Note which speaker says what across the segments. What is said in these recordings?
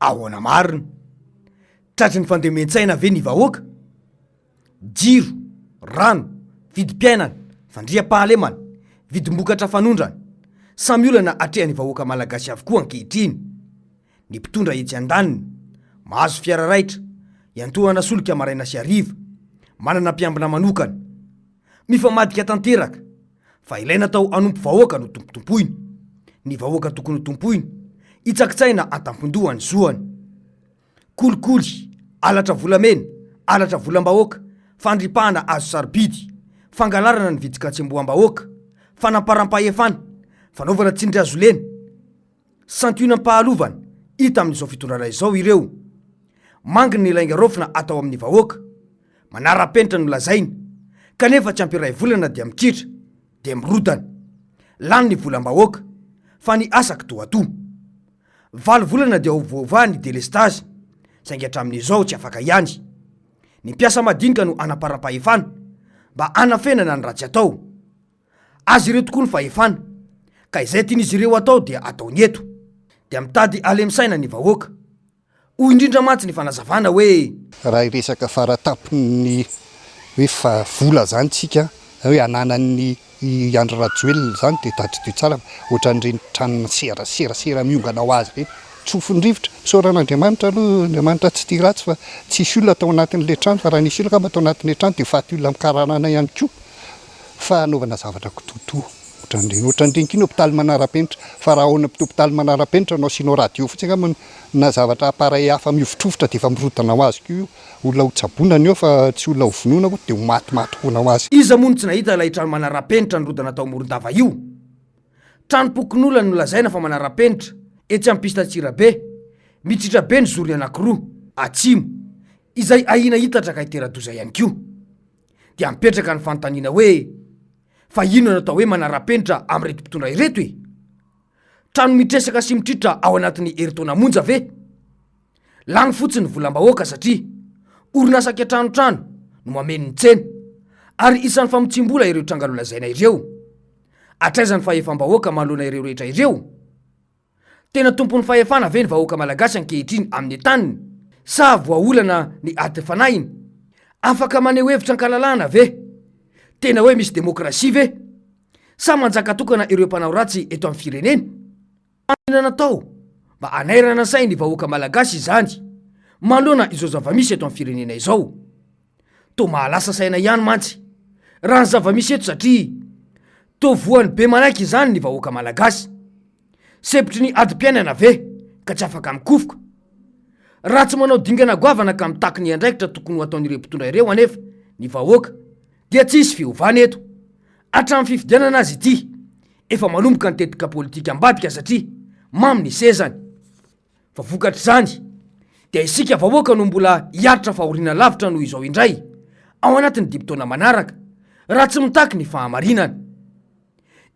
Speaker 1: Ahoana marina? Tratry ny fandemen-tsaina ve ny vahoaka? Jiro, rano, vidim-piainana, fandriampahalemana, vidim-bokatra fanondrana, samy olana atrehan'ny vahoaka malagasy avokoa ankehitriny. Ny mpitondra etsy andaniny, mahazo fiara raitra, iantohana solika maraina sy hariva, manana mpiambina manokana. Mifamadika tanteraka, fa ilay natao hanompo vahoaka no tompotompoina. Ny vahoaka tokony ho tompoina, hitsakitsaina an-tampon-doha ny zoany. Kolikoly, halatra volamena, halatra volam-bahoaka, fandripahana hazo sarobidy, fangalarana ny vidin-katsemboham-bahoaka, fanamparam-pahefana, fanaovana tsindry hazo lena, santionam-pahalovana hita amin'izao fitondrana izao ireo. Manginy ny lainga raofina atao amin'ny vahoaka. Manara-penitra no lazaina, kanefa tsy ampy iray volana dia mitritra, dia mirodana. Lany ny volam-bahoaka, fa ny asa kitoatoa. Valo volana dia ho voavaha ny delestazy, saingy hatramin'izao tsy afaka ihany. Ny mpiasa madinika no anamparam-pahefana mba hanafenana ny ratsy atao. Azy ireo tokoa ny fahefana, ka izay tian'izy ireo atao dia ataony eto. Dia mitady halemy saina ny vahoaka. Hoy indrindra mantsy ny fanazavana hoe.
Speaker 2: Raha hiresaka faratampony hoe fa vola zany tsika hoe ananan'ny i Andry Rajoelina zany dia tadidio tsara fa ohatran'ireny tranona serasera miongana ho azy ireny, tsofin'ny rivotra, misaora an'Andriamanitra aloha, Andriamanitra tsy tia ratsy fa tsisy olona tao anatin'ilay trano fa raha nisy olona angamba tao anatin'ilay trano dia faty olona mikararana ihany koa fa anaovana zavatra kitoatoa ohatran'ireny, ohatran'ireny koa ny hopitaly manara-penitra fa raha ao amin'ny hopitaly manara-penitra no asianao radio fotsiny angamba na zavatra appareil hafa mihovitrovitra dia efa mirodana ho azy koa io, olona ho tsaboina ny eo fa tsy olona ho vonoina akory dia ho matimaty hoana ho azy.
Speaker 1: Iza moa no tsy nahita ilay trano manara-penitra nirodana tao Morondava io? Tranom-pokonolona nolazaina fa manara-penitra, etsy amin'ny piste Antsirabe, mitritra be ny zorony anankiroa, atsimo, izay ahiana hitatra ka hitera-doza ihany koa. Dia mipetraka ny fanontaniana hoe, fa inona no atao hoe manara-penitra amin'ireto mpitondra ireto e? Trano mitresaka sy mitritra ao anatin'ny herintaona monja ve? Lany fotsiny ny volam-bahoaka satria orinasa kiantranotrano no mameno ny tsena ary isan'ny famotsiam-bola ireo tranga nolazaina ireo. Hatraiza ny fahefam-bahoaka manoloana ireo rehetra ireo? Tena tompon'ny fahefana ve ny vahoaka malagasy ankehitriny amin'ny taniny sa voaolana ny ady fanahiny? Afaka maneho hevitra an-kalalahana ve? Tena hoe misy demokrasia ve? Sa manjaka tokana ireo mpanao ratsy eto amin'ny firenena? Inona natao mba hanairana sain'ny vahoaka malagasy izany manoloana izao zava-misy eto amin'ny firenena izao? Toa mahalasa saina ihany mantsy raha ny zava-misy eto satria toa voan'ny be manaiky izany ny vahoaka malagasy. Sempotry ny adim-piainana ve ka tsy afaka mikofoka? Raha tsy manao dingana goavana ka mitaky ny andraikitra tokony ho ataon'ireo mpitondra ireo anefa ny vahoaka dia tsy hisy fiovana eto. Hatramin'ny fifidianana aza ity efa manomboka ny tetika politika ambadika satria mamy ny sezany. Fa vokatr'izany dia isika vahoaka no mbola hiaritra fahoriana lavitra noho izao indray ao anatin'ny dimy taona manaraka raha tsy mitaky ny fahamarinana.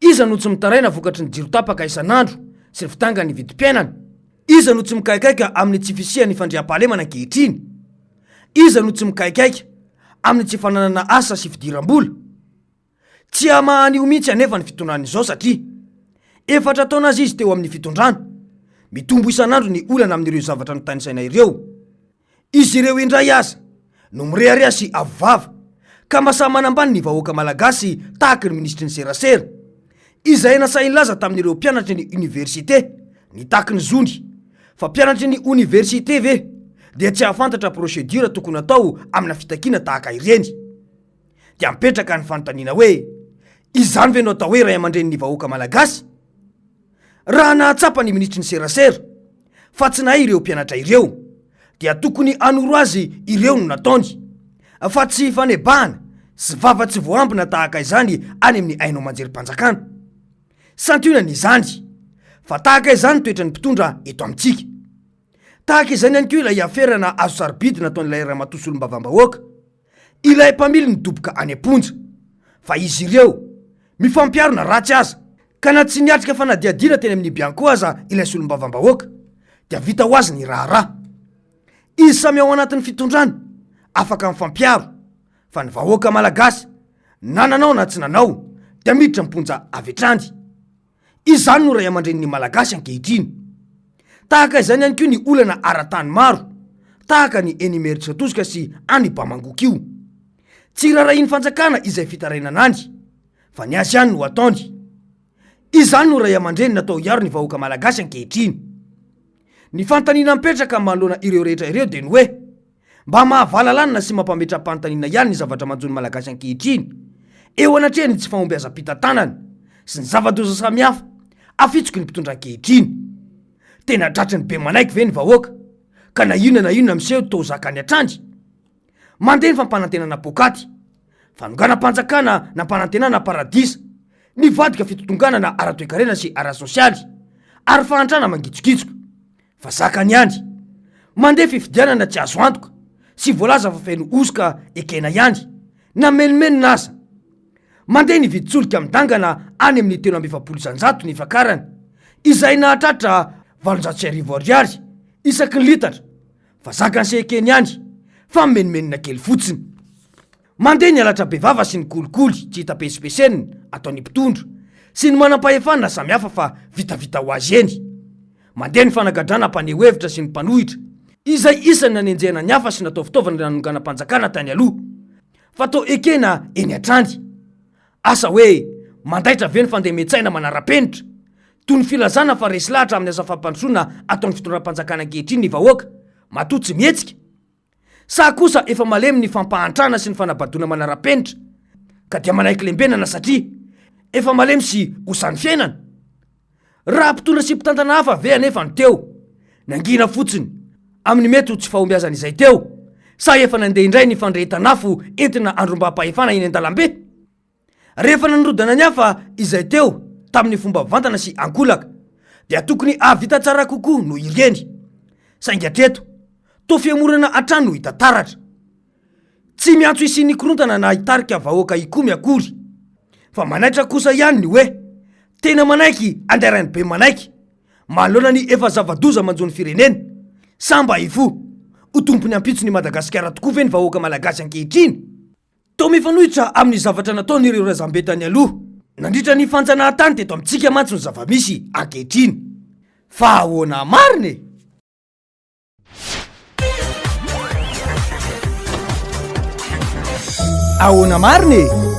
Speaker 1: Iza no tsy mitaraina vokatry ny jiro tapaka isan'andro sy ny fidangan'ny vidim-piainana? Iza no tsy mikaikaika amin'ny tsy fisian'ny fandriampahalemana ankehitriny? Iza no tsy mikaikaika amin'ny tsy fananana asa sy fidiram-bola? Tsy hamaha an'io mihitsy anefa ny fitondrana izao satria efatra taona aza izy teo amin'ny fitondrana. Mitombo isan'andro ny olana amin'ireo zavatra notanisaina ireo. Izy ireo indray aza no mirehareha sy avo vava ka mba samy manambany ny vahoaka malagasy tahaky ny minisitry ny serasera izay nasahy nilaza tamin'ireo mpianatry ny oniversite nitaky ny zony fa mpianatry ny oniversite ve dia tsy hahafantatra procédure tokony atao amina fitakiana tahaka ireny. Dia mipetraka ny fanontaniana hoe izany ve no atao hoe ray aman-drenin'ny vahoaka malagasy? Raha nahatsapa ny minisitry ny serasera fa tsy nahay ireo mpianatra ireo dia tokony hanoro azy ireo no nataony fa tsy fanebahana sy vava tsy voambina tahaka izany any amin'ny haino aman-jerim-panjakana. Santionany izany fa tahaka izany toetran'ny mpitondra eto amintsika. Tahaka izany ihany koa ilay aferana azo sarobidy nataon'ilay ramatoa solombavambahoaka, ilay mpamily nidoboka any am-ponja, fa izy ireo mifampiaro na ratsy aza, ka na tsy niatrika fanadihadiana teny amin'ny Bianco aza ilay solombavambahoaka dia vita ho azy ny raharaha. Izy samy ao anatin'ny fitondrana, afaka mifampiaro, fa ny vahoaka malagasy na nanao na tsy nanao dia miditra am-ponja avy hatrany. Izany no ray aman-drenin'ny Malagasy ankehitriny. Tahaka izany ihany koa ny olana ara-tany maro, tahaka ny eny Imerintsiatosika sy any Bamangoky io. Tsy rarahian'ny fanjakana izay fitarainana any, fa ny azy ihany no ataony. Izany no raiamandreny natao hiaro ny vahoaka malagasy ankehitriny. Ny fanontaniana mipetraka manoloana ireo rehetra ireo dia ny hoe, mba mahavalalanina sy mampametra-panontaniana ihany ny zavatra manjo ny Malagasy ankehitriny, eo anatrehan'ny tsy fahombiazam-pitantanana sy ny zava-doza samihafa afitsoky ny mpitondra ankehitriny. Tena tratry ny be manaiky ve ny vahoaka, ka na inona na inona miseho toa zakany hatrany? Mandeha ny fampanantenana poakaty, fanonganam-panjakana nampanantenana paradisa, nivadika fitotonganana ara-toekarena sy ara-sosialy, ary fahantrana mangitsokitsoka. Fa zakany ihany. Mandeha fifidianana tsy azo antoka sy voalaza fa feno hosoka ekena ihany, na menomenona aza. Mandeha ny vidin-tsolika midangana any amin'ny 43% ny fakarany, izay nahatratra 1800 ariary isaky ny litatra. Fa zakany sy ekeny ihany fa mimenomenona kely fotsiny. Mandeha ny halatra bevava sy ny kolikoly tsy hita pesipesenina ataon'ny mpitondra sy ny manampahefana samihafa fa vitavita ho azy eny. Mandeha ny fanagadrana mpaneho hevitra sy ny mpanohitra, izay isan'ny nanenjehana ny hafa sy natao fitaovana nanonganam-panjakana tany aloha, fa toa ekena eny hatrany. Asa hoe mandaitra ve ny fandemen-tsaina manara-penitra, toy ny filazana fa resy lahatra amin'ny asa fampandrosoana ataon'ny fitondram-panjakana ankehitriny ny vahoaka, matoa tsy mihetsika? Sa kosa efa malemy ny fampahantrana sy ny fanabadoana manara-penitra, ka dia manaiky lembenana satria efa malemy sy osa ny fiainana? Raha mpitondra sy mpitantana hafa ve anefa no teo, nangina fotsiny amin'ny mety ho tsy fahombiazana izay teo, sa efa nandeha indray ny fandrehetan'afo entina handrombaham-pahefana eny an-dalambe? Rehefa nanorodana ny hafa izay teo tamin'ny fomba vantana sy ankolaka, dia tokony hahavita tsara kokoa noho ireny. Saingy hatreto, toa fihemorana hatrany no hita taratra. Tsy miantso hisian'ny korontana na hitarika vahoaka hikomy akory, fa manaitra kosa ihany ny hoe tena manaiky andairan'ny be manaiky manoloana ny efa zava-doza manjo ny firenena, sa mba hifoha ho tompon'ny ampitson'i Madagasikara tokoa ve ny vahoaka malagasy ankehitriny? Toa mifanohitra amin'ny zavatra nataon'ireo razambe tany aloha nandritra ny fanjanahantany teto amintsika mantsy ny zava-misy ankehitriny. Fa ahoana marina e? Ahoana marina e?